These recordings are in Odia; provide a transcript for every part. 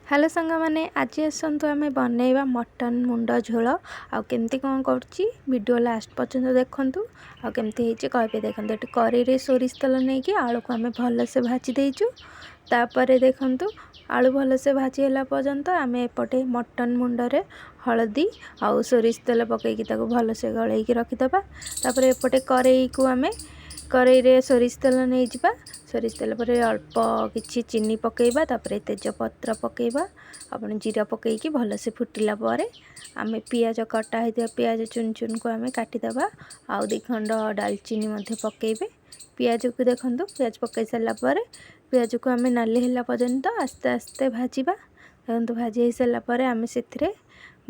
ହ୍ୟାଲୋ ସାଙ୍ଗମାନେ, ଆଜି ଆସନ୍ତୁ ଆମେ ବନେଇବା ମଟନ୍ ମୁଣ୍ଡ ଝୋଳ। ଆଉ କେମିତି କ'ଣ କରୁଛି, ଭିଡ଼ିଓ ଲାଷ୍ଟ ପର୍ଯ୍ୟନ୍ତ ଦେଖନ୍ତୁ ଆଉ କେମିତି ହେଇଛି କହିବେ। ଦେଖନ୍ତୁ, ଏଠି କରେଇରେ ସୋରିଷ ତେଲ ନେଇକି ଆଳୁକୁ ଆମେ ଭଲସେ ଭାଜି ଦେଇଛୁ। ତାପରେ ଦେଖନ୍ତୁ, ଆଳୁ ଭଲସେ ଭାଜି ହେଲା ପର୍ଯ୍ୟନ୍ତ ଆମେ ଏପଟେ ମଟନ୍ ମୁଣ୍ଡରେ ହଳଦୀ ଆଉ ସୋରିଷ ତେଲ ପକାଇକି ତାକୁ ଭଲସେ ଗଳେଇକି ରଖିଦେବା। ତାପରେ ଏପଟେ କରେଇକୁ ଆମେ କରେଇରେ ସୋରିଷ ତେଲ ନେଇଯିବା। ସୋରିଷ ତେଲ ପରେ ଅଳ୍ପ କିଛି ଚିନି ପକାଇବା, ତାପରେ ତେଜପତ୍ର ପକାଇବା, ଆପଣ ଜିରା ପକାଇକି ଭଲସେ ଫୁଟିଲା ପରେ ଆମେ ପିଆଜ, କଟା ହେଇଥିବା ପିଆଜ ଚୁନ ଚୁନକୁ ଆମେ କାଟିଦେବା, ଆଉ 2 ଖଣ୍ଡ ଡାଲଚିନି ମଧ୍ୟ ପକାଇବେ। ପିଆଜକୁ ଦେଖନ୍ତୁ, ପିଆଜ ପକାଇ ସାରିଲା ପରେ ପିଆଜକୁ ଆମେ ନାଲି ହେଲା ପର୍ଯ୍ୟନ୍ତ ଆସ୍ତେ ଆସ୍ତେ ଭାଜିବା। ଦେଖନ୍ତୁ, ଭାଜି ହେଇସାରିଲା ପରେ ଆମେ ସେଥିରେ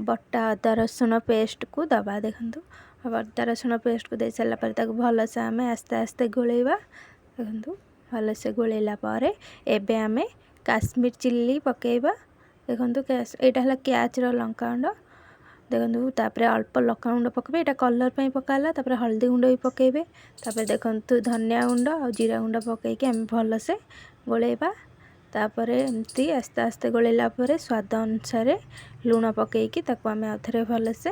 ବଟା ଅଦା ରସୁଣ ପେଷ୍ଟକୁ ଦେବା। ଦେଖନ୍ତୁ, ଅଦା ରସୁଣ ପେଷ୍ଟକୁ ଦେଇ ସାରିଲା ପରେ ତାକୁ ଭଲସେ ଆମେ ଆସ୍ତେ ଆସ୍ତେ ଗୋଳେଇବା। ଦେଖନ୍ତୁ, ଭଲସେ ଗୋଳେଇଲା ପରେ ଏବେ ଆମେ କାଶ୍ମୀର ଚିଲ୍ଲି ପକାଇବା। ଦେଖନ୍ତୁ, ଏଇଟା ହେଲା କ୍ୟାଚ୍ର ଲଙ୍କାଗୁଣ୍ଡ। ଦେଖନ୍ତୁ, ତାପରେ ଅଳ୍ପ ଲଙ୍କାଗୁଣ୍ଡ ପକାଇବେ, ଏଇଟା କଲର୍ ପାଇଁ ପକା ହେଲା। ତାପରେ ହଳଦୀ ଗୁଣ୍ଡ ବି ପକାଇବେ। ତାପରେ ଦେଖନ୍ତୁ, ଧନିଆ ଗୁଣ୍ଡ ଆଉ ଜିରା ଗୁଣ୍ଡ ପକାଇକି ଆମେ ଭଲସେ ଗୋଳେଇବା। ତାପରେ ଏମିତି ଆସ୍ତେ ଆସ୍ତେ ଗୋଳେଇଲା ପରେ ସ୍ୱାଦ ଅନୁସାରେ ଲୁଣ ପକାଇକି ତାକୁ ଆମେ ଆଉଥରେ ଭଲସେ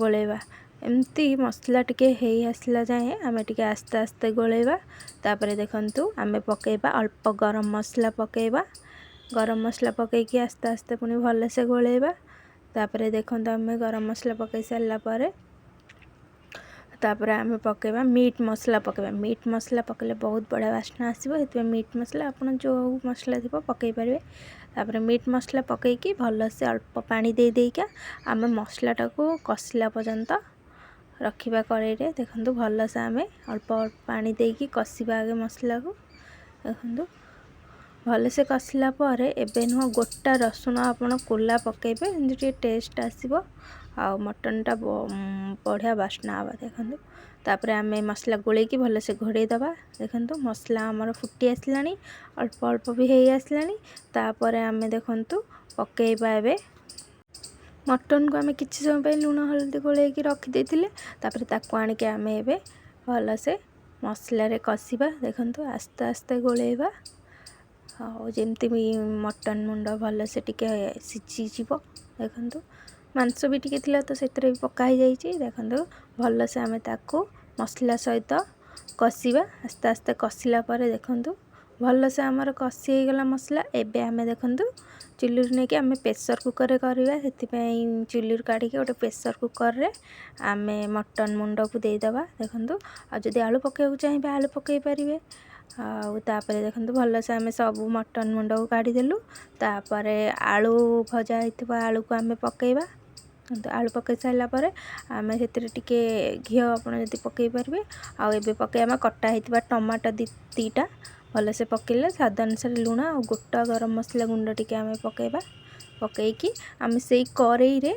ଗୋଳେଇବା। ଏମିତି ମସଲା ଟିକେ ହେଇ ଆସିଲା ଯାଏଁ ଆମେ ଟିକେ ଆସ୍ତେ ଆସ୍ତେ ଗୋଳେଇବା। ତାପରେ ଦେଖନ୍ତୁ, ଆମେ ପକାଇବା ଅଳ୍ପ ଗରମ ମସଲା ପକାଇବା। ଗରମ ମସଲା ପକାଇକି ଆସ୍ତେ ଆସ୍ତେ ପୁଣି ଭଲସେ ଗୋଳେଇବା। ତାପରେ ଦେଖନ୍ତୁ, ଆମେ ଗରମ ମସଲା ପକାଇ ସାରିଲା ପରେ ତାପରେ ଆମେ ପକାଇବା ମିଟ୍ ମସଲା ପକାଇବା। ମିଟ୍ ମସଲା ପକାଇଲେ ବହୁତ ବଢ଼ିଆ ବାସ୍ନା ଆସିବ, ସେଥିପାଇଁ ମିଟ୍ ମସଲା, ଆପଣ ଯେଉଁ ମସଲା ଥିବ ପକାଇ ପାରିବେ। ତାପରେ ମିଟ୍ ମସଲା ପକାଇକି ଭଲସେ ଅଳ୍ପ ପାଣି ଦେଇ ଦେଇକା ଆମେ ମସଲାଟାକୁ କଷିଲା ପର୍ଯ୍ୟନ୍ତ ରଖିବା କଡ଼େଇରେ। ଦେଖନ୍ତୁ, ଭଲସେ ଆମେ ଅଳ୍ପ ଅଳ୍ପ ପାଣି ଦେଇକି କଷିବା ଆଗେ ମସଲାକୁ। ଦେଖନ୍ତୁ, ଭଲସେ କଷିଲା ପରେ ଏବେ ନୁହଁ, ଗୋଟା ରସୁଣ ଆପଣ କୋଲା ପକାଇବେ, ଏମିତି ଟିକେ ଟେଷ୍ଟ ଆସିବ ଆଉ ମଟନ୍ଟା ବଢ଼ିଆ ବାସ୍ନା ହେବ। ଦେଖନ୍ତୁ, ତାପରେ ଆମେ ମସଲା ଗୋଳେଇକି ଭଲସେ ଘୋଡ଼େଇ ଦେବା। ଦେଖନ୍ତୁ, ମସଲା ଆମର ଫୁଟି ଆସିଲାଣି, ଅଳ୍ପ ଅଳ୍ପ ବି ହେଇ ଆସିଲାଣି। ତାପରେ ଆମେ ଦେଖନ୍ତୁ ପକାଇବା ଏବେ ମଟନ୍କୁ। ଆମେ କିଛି ସମୟ ପାଇଁ ଲୁଣ ହଳଦୀ ଗୋଳେଇକି ରଖିଦେଇଥିଲେ। ତାପରେ ତାକୁ ଆଣିକି ଆମେ ଏବେ ଭଲସେ ମସଲାରେ କଷିବା। ଦେଖନ୍ତୁ, ଆସ୍ତେ ଆସ୍ତେ ଗୋଳେଇବା ଆଉ ଯେମିତି ବି ମଟନ୍ ମୁଣ୍ଡ ଭଲସେ ଟିକେ ସିଝିଯିବ। ଦେଖନ୍ତୁ, ମାଂସ ବି ଟିକେ ଥିଲା ତ ସେଥିରେ ବି ପକା ହେଇଯାଇଛି। ଦେଖନ୍ତୁ, ଭଲସେ ଆମେ ତାକୁ ମସଲା ସହିତ କଷିବା। ଆସ୍ତେ ଆସ୍ତେ କଷିଲା ପରେ ଦେଖନ୍ତୁ, ଭଲସେ ଆମର କଷି ହେଇଗଲା ମସଲା। ଏବେ ଆମେ ଦେଖନ୍ତୁ ଚୁଲିରୁ ନେଇକି ଆମେ ପ୍ରେସର୍ କୁକର୍ରେ କରିବା, ସେଥିପାଇଁ ଚୁଲିରୁ କାଢ଼ିକି ଗୋଟେ ପ୍ରେସର୍ କୁକର୍ରେ ଆମେ ମଟନ୍ ମୁଣ୍ଡକୁ ଦେଇଦେବା। ଦେଖନ୍ତୁ, ଆଉ ଯଦି ଆଳୁ ପକାଇବାକୁ ଚାହିଁବେ, ଆଳୁ ପକାଇ ପାରିବେ। ଆଉ ତାପରେ ଦେଖନ୍ତୁ, ଭଲସେ ଆମେ ସବୁ ମଟନ୍ ମୁଣ୍ଡକୁ କାଢ଼ିଦେଲୁ। ତାପରେ ଆଳୁ ଭଜା ହେଇଥିବା ଆଳୁକୁ ଆମେ ପକାଇବା। ଆଳୁ ପକାଇ ସାରିଲା ପରେ ଆମେ ସେଥିରେ ଟିକେ ଘିଅ ଆପଣ ଯଦି ପକାଇ ପାରିବେ। ଆଉ ଏବେ ପକାଇବା କଟା ହେଇଥିବା ଟମାଟୋ 2ଟା। ଭଲସେ ପକାଇଲେ ସ୍ୱାଦ ଅନୁସାରେ ଲୁଣ ଆଉ ଗୋଟା ଗରମ ମସଲା ଗୁଣ୍ଡ ଟିକେ ଆମେ ପକାଇବା। ପକାଇକି ଆମେ ସେଇ କରେଇରେ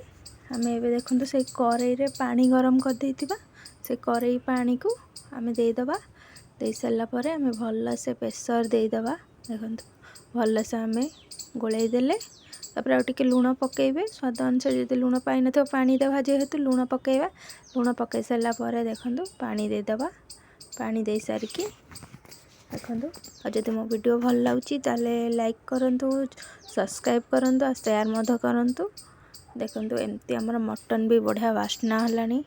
ଆମେ ଏବେ ଦେଖନ୍ତୁ, ସେଇ କରେଇରେ ପାଣି ଗରମ କରିଦେଇଥିବା, ସେ କରେଇ ପାଣିକୁ ଆମେ ଦେଇଦେବା। ଦେଇସାରିଲା ପରେ ଆମେ ଭଲସେ ପ୍ରେସର୍ ଦେଇଦେବା। ଦେଖନ୍ତୁ, ଭଲସେ ଆମେ ଗୋଳେଇ ଦେଲେ। ତାପରେ ଆଉ ଟିକେ ଲୁଣ ପକାଇବେ ସ୍ୱାଦ ଅନୁସାରେ। ଯଦି ଲୁଣ ପାଇନଥିବ, ପାଣି ଦେବା ଯେହେତୁ, ଲୁଣ ପକାଇବା। ଲୁଣ ପକାଇ ସାରିଲା ପରେ ଦେଖନ୍ତୁ, ପାଣି ଦେଇଦେବା। ପାଣି ଦେଇସାରିକି ଦେଖନ୍ତୁ, ଆଉ ଯଦି ମୋ ଭିଡ଼ିଓ ଭଲ ଲାଗୁଛି, ତାହେଲେ ଲାଇକ୍ କରନ୍ତୁ, ସବସ୍କ୍ରାଇବ୍ କରନ୍ତୁ ଆଉ ସେୟାର ମଧ୍ୟ କରନ୍ତୁ। ଦେଖନ୍ତୁ, ଏମିତି ଆମର ମଟନ୍ ବି ବଢ଼ିଆ ବାସ୍ନା ହେଲାଣି।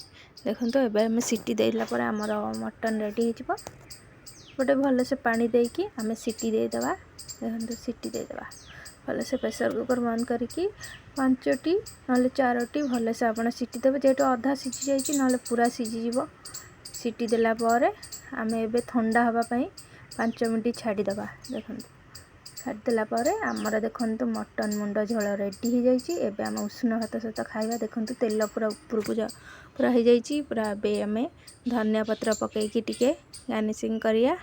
ଦେଖନ୍ତୁ, ଏବେ ଆମେ ସିଟି ଦେଲା ପରେ ଆମର ମଟନ୍ ରେଡ଼ି ହେଇଯିବ। ଗୋଟେ ଭଲସେ ପାଣି ଦେଇକି ଆମେ ସିଟି ଦେଇଦେବା। ଦେଖନ୍ତୁ, ସିଟି ଦେଇଦେବା ଭଲସେ। ପ୍ରେସର୍ କୁକର୍ ବନ୍ଦ କରିକି 5ଟି ନହେଲେ 4ଟି ଭଲସେ ଆପଣ ସିଟି ଦେବେ, ଯେହେତୁ ଅଧା ସିଝି ଯାଇଛି, ନହେଲେ ପୁରା ସିଝିଯିବ। ସିଟି ଦେଲା ପରେ ଆମେ ଏବେ ଥଣ୍ଡା ହେବା ପାଇଁ 5 ମିନିଟ୍ ଛାଡ଼ିଦେବା। ଦେଖନ୍ତୁ, ଛାଡ଼ିଦେଲା ପରେ ଆମର ଦେଖନ୍ତୁ ମଟନ୍ ମୁଣ୍ଡ ଝୋଳ ରେଡ଼ି ହେଇଯାଇଛି। ଏବେ ଆମେ ଉଷୁନା ଭାତ ସହିତ ଖାଇବା। ଦେଖନ୍ତୁ, ତେଲ ପୁରା ଉପରକୁ ପୁରା ହେଇଯାଇଛି ପୁରା। ଏବେ ଆମେ ଧନିଆ ପତ୍ର ପକାଇକି ଟିକେ ଗାର୍ନିସିଂ କରିବା,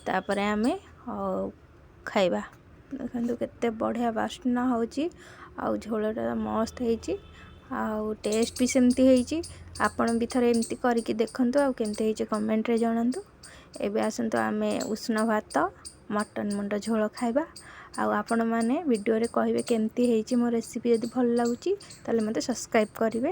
ତାପରେ ଆମେ ଖାଇବା। ଦେଖନ୍ତୁ, କେତେ ବଢ଼ିଆ ବାସ୍ନା ହେଉଛି ଆଉ ଝୋଳଟା ମସ୍ତ ହେଇଛି ଆଉ ଟେଷ୍ଟ ବି ସେମିତି ହେଇଛି। ଆପଣ ବି ଥରେ ଏମିତି କରିକି ଦେଖନ୍ତୁ ଆଉ କେମିତି ହେଇଛି କମେଣ୍ଟରେ ଜଣାନ୍ତୁ। ଏବେ ଆସନ୍ତୁ ଆମେ ଉଷୁନା ଭାତ ମଟନ୍ ମୁଣ୍ଡ ଝୋଳ ଖାଇବା। ଆଉ ଆପଣମାନେ ଭିଡ଼ିଓରେ କହିବେ କେମିତି ହେଇଛି ମୋ ରେସିପି। ଯଦି ଭଲ ଲାଗୁଛି, ତାହେଲେ ମୋତେ ସବସ୍କ୍ରାଇବ୍ କରିବେ।